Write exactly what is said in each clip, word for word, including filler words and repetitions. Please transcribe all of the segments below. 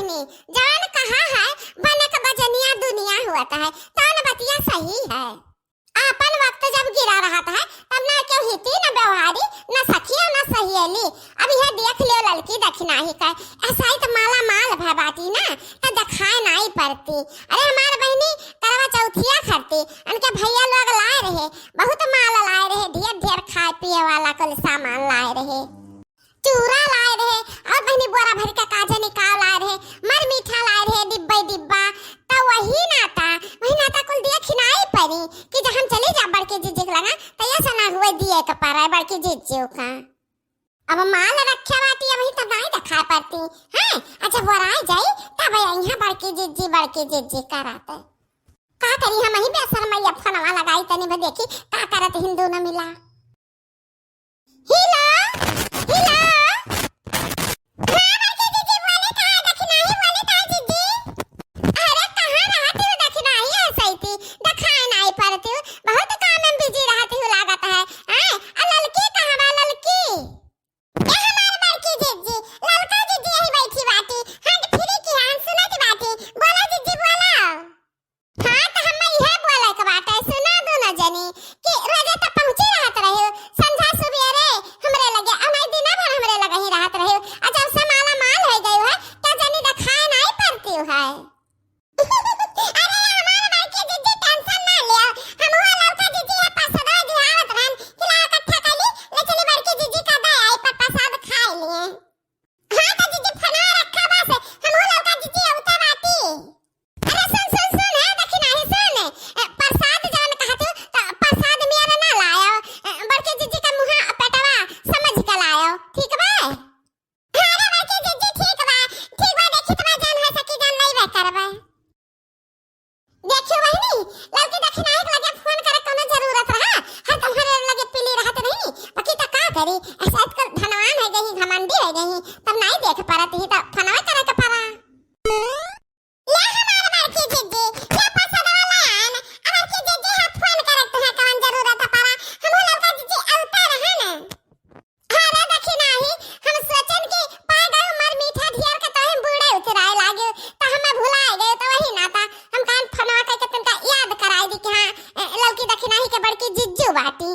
जवन कहा है, बनक बजनिया दुनिया हुअत है, तौन बतिया सही है। आपन वक्त जब गिरा रहत है, तब ना केहू हिती, ना व्यवहारी, ना सखी, ना सहेली। अब यह देख लियो ललकी दखिनाही का, ऐसा ही तो माला माल भय बाटी ना, तो देखाए नाई पड़ती। अरे हमार बहिनी करवा चौथिया खरती, उनके भैया लोग लाए रहे, बहुत माल लाए रहे, ढेर ढेर खाए पिए वाला कुल सामान लाए रहे। चूरा लाए रहे, और बहिनी बोरा भर के का जाने का लाए रहे, मर मीठा लाए रहे, डिब्बे डिब्बा। त वही नाता, वही नाता कुल दिए खिनाई परी कि जब हम चली जा बड़की जिज्जी के लगा, त ये सना हुए दिए के परा बड़की जिज्जी का। अब माल रखे बाटी, अबही तब नाई देखाए पड़ती, हैं? अच्छा, बोराए जाई, तब यहाँ बड़की जिज्जी, बड़की जिज्जी कराते। का करी हम ही बेसर मैया फोनवा लगाई, तनी भर देखी, का करत हिंदू न मिला। हेलो, हेलो। हाँ, बड़की जिज्जी बोले, कहाँ दखिनाही बोले, का जिज्जी? अरे, कहाँ रहत हो दखिनाही ऐसैती? देखाए नाई पड़त हो, बहुत काम में बिजी रहत हो लागत है। आय, आ ललकी कहाँ बा, ललकी? ए हमार बड़की जिज्जी, ललका जिज्जी यही बैठी बाटी, hands free की hands सुनत बाटी। बोला जिज्जी, बोला। हाँ, त हम्मे इहे बोले के बाटे, सुना दुनो जनी, कि रोजे त पहुँची रहत रहे हो, संझा सुबेरे हमरे लगे, अनाई दिना भर हमरे लगे ही रहत रहे हो, आ जब से माला माल हो गई है, त जनी देखाए नाई पड़ती है। अरे हमार बड़की जिज्जी tension ना लियो, हम हो ललका जिज्जी है परसदवा दिहावत रहन, कि ला इकट्ठा कर ली, ले चली बड़की जिज्जी का दे आई पर प्रसाद खाए लिए। हाँ, त जिज्जी, फोनवा रखा बस, हम हो ललका जिज्जी अउते बाटी। अरे सुन, सुन, सुन, है, देखी नाही, सुन, ए, प्रसाद जान कहत हो, त प्रसाद मियर ना लायो, ए, बड़के जिज्जी का मुहा पेटवा समझ के लायो, ठीक बा? हाँ रे बड़के जिज्जी, ठीक बा, ठीक बा, देखी त बा, जान है सकी जान लइबे करबे। देखियो बहिनी, ललकी दखिनाही के लगे फोन करे कोनो जरूरत रहा, हर तुम्हारे लगे पीली रहत नहीं, बाकी त का करी, ऐसे आजकल धनवान है गई, घमंडी है गई, तब नहीं देख पारत ही त फोनवा करे के परा। ले हमार बड़की जिज्जी, ले प्रसादवा ले आन। बड़की जिज्जी, हाँ, फोन करत है, कौन जरूरत है परा? हम ललका जिज्जी अउते रहे न। हाँ रे, देखी नाही, हम सोचन कि पाए गए उमर मीठा ढेर के तोहे बूढ़े उतराए लागे, त हमें भुलाए गए, त वही नाता हम कान फोनवा करके तुमका याद कराए दी कि हाँ, ए, ललकी देखी नाही के बड़की जिज्जू बाटी।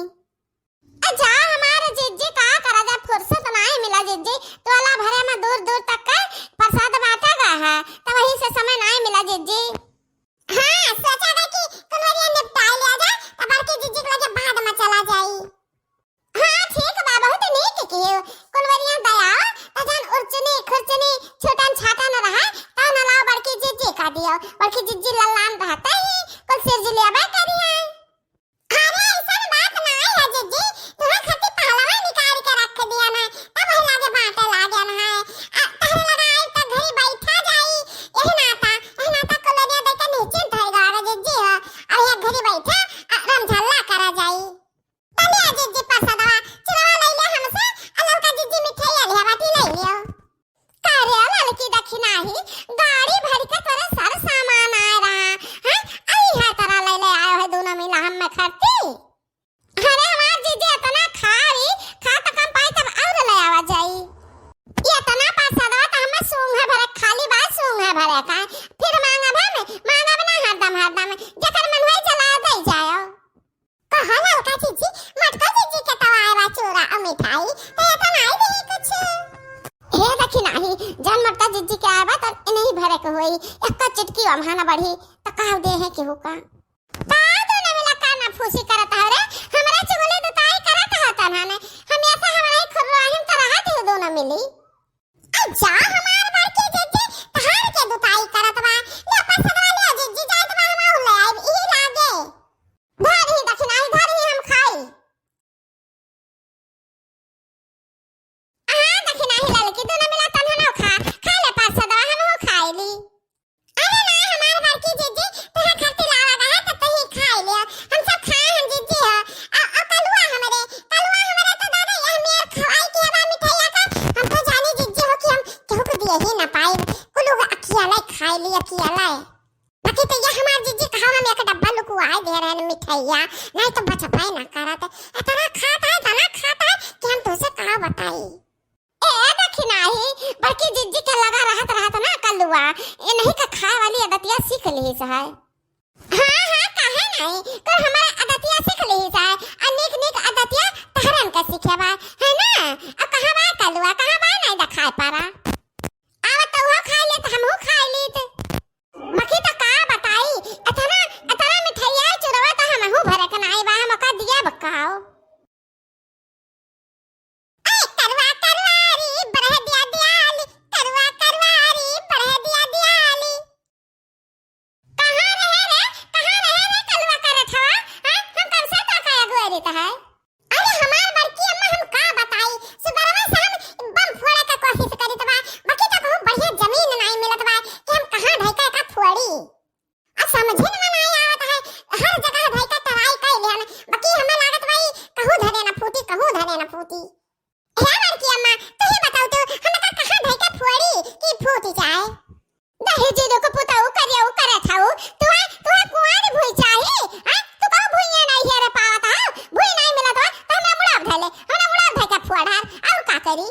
अच्छा, हमार जिज्जी का करा जा, फुर्सत नाई मिला जिज्जी। टोला भरे में दूर दूर तक के प्रसाद बांटा गया है, त वही से समय नाई मिला जिज्जी। हाँ, सोचा गया कि कुनवरिया निपटाई लिया जाए, त बड़की जिज्जी के लगे बाद में चला जाई। हाँ, ठीक बा, बहुत नीक कियो। कुनवरिया दया, त जन उर्चनी, खुर्चनी, छूटन छाटन रहा, त न लाओ बड़की जिज्जी का दियो। बड़की जिज्जी लल्लान रहते ही कुल सिरजी लेबे करिए। अरे, ऐसन बात नाई है जिज्जी, तुहे खातिर पहलवा निकाल के रख दिया ना, तब वही लागे बांटे लागे ना है। आ, तहरे लगा आई त घरी बैठा जाई, यही नाता, यही नाता कुलरिया देख के निश्चिंत होई गवा जिज्जी हो। अब ये घरी बैठा, आ, रमझल्ला करा जाई। तलिया जिज्जी प्रसादवा, चिरवा ले ले हमसे, आ ललका जिज्जी मिठाइया लिया बाटी ले लियो। का रे ललकी दखिनाही, गाड़ी भर के तोरे सर सामान आए रहा, हैं? आई है तरा ले ले आयो है दोनों मिला हम में खरती। अरे हमार जिज्जी इतना खाई, खा त कम पाई तब और ले आवा जाई। ये इतना प्रसादवा त हमें सूंघ है भरे, खाली बात सूंघ है भरे का, फिर मांगब हम, मांगब ना हरदम हरदम, जकर मन होई चला दे जायो। कहा ललका जिज्जी, मटका जिज्जी के तवाए बा चूरा और मिठाई, तो ये तो नाई देही कुछ। हे दखिनाही, जन मटका जिज्जी के आए बा, तन इन्हीं भरे के होई, एक चुटकी वम्हा न बढ़ी, त का दे है केहू का? का दोनों मिला काना फूसी करत हो रे? हमरा चुगली दुताई करत हो तन्हा ने, हम ऐसा हमरा ही खुर्रो आहिम त रहत हो दोनों मिली। आ जा हमार बड़की जिज्जी, तहार के दुताई करत बा। ले प्रसादवा ले जिज्जी, जात बा हम आऊ ले आइब, इही लागे। धर ही दखिनाही, धर ही हम खाई। हाँ, दखिनाही ललकी, दोनों मिला तन्हा न खा, खा ले प्रसादवा, हमहू खाई ली। अरे ना, हमार बड़की जिज्जी, तोहे खातिर लावा गए है, त तही खाई लिया। हम सब खाए हम जिज्जी हो। आ, आ कलुआ हमरे, कलुआ हमरे तो दादा, यह मेर खवाई के बा मिठाइया का। हम तो जानी जिज्जी हो कि हम केहू को दिए ही ना पाई। कुलू अकियाला खाई ली, अकियाला। बाकी तो ये हमार जिज्जी कहा हम एक डब्बा लुकुआए दे रहे हैं मिठाइया, नहीं तो बचबे ना करत। इतना खाता है, इतना खाता है कि हम तुझसे का बताई। ए दखिनाही, बड़की जिज्जी के लगा रहत रहत ना कलुआ, इनही का खाए वाली आदतिया सीख लिहिस है। हाँ, हाँ, काहे नाहीं? तू हमार आदतिया सीख लिहिस है, आ नीक नीक आदतिया तहरन का सीखे बा, है ना? अब कहाँ बा कलुआ, कहाँ बा नाहीं देखाए परा? आवत तो उहो खाए लेत, हमहू खाए लेत। बाकी तो का बताई, इतना, इतना मिठाइया चुरवा तो हमहू भरे के नाई बा, हम ओका दिया बकाओ। ए, करवा, करवा री, बढ़े दिया दियाली, करवा, करवा री, बढ़े दिया दियाली। कहाँ रहे रे, कहाँ रहे रे, कलुआ करत हवा? हाँ, हम कब से तो का अगुआ रहता है? अरे हमार बड़की अम्मा, हम का बताई, सुबरवा से हम बम फोड़े का कोशिश करित बा, बाकी तो कहूँ बढ़िया जमीन नाई मिलत बा कि हम कहाँ ढाई का का फोड़ी। आ समझे में नाई आवत है, हर जगह ढाई का ट्राई कर लिया ना, बाकी हमें लागत भाई कहूँ धरे ना फूटी, कहूँ धरे ना फूटी। हे बड़की अम्मा, तू ही बताओ तो, हम का कहाँ ढाई का फोड़ी कि फूट जाए? दहेजी लोग पुताऊ करिया उ करे थाऊ, तू है, तू है कुंवारी भुई चाही, हैं? तू कहू भुइया नाई हेरे पावत है, भुई नाई मिलत है, तो हमरा मुड़ाब धले, हमरा मुड़ाब धके फोड़ार, और का करी?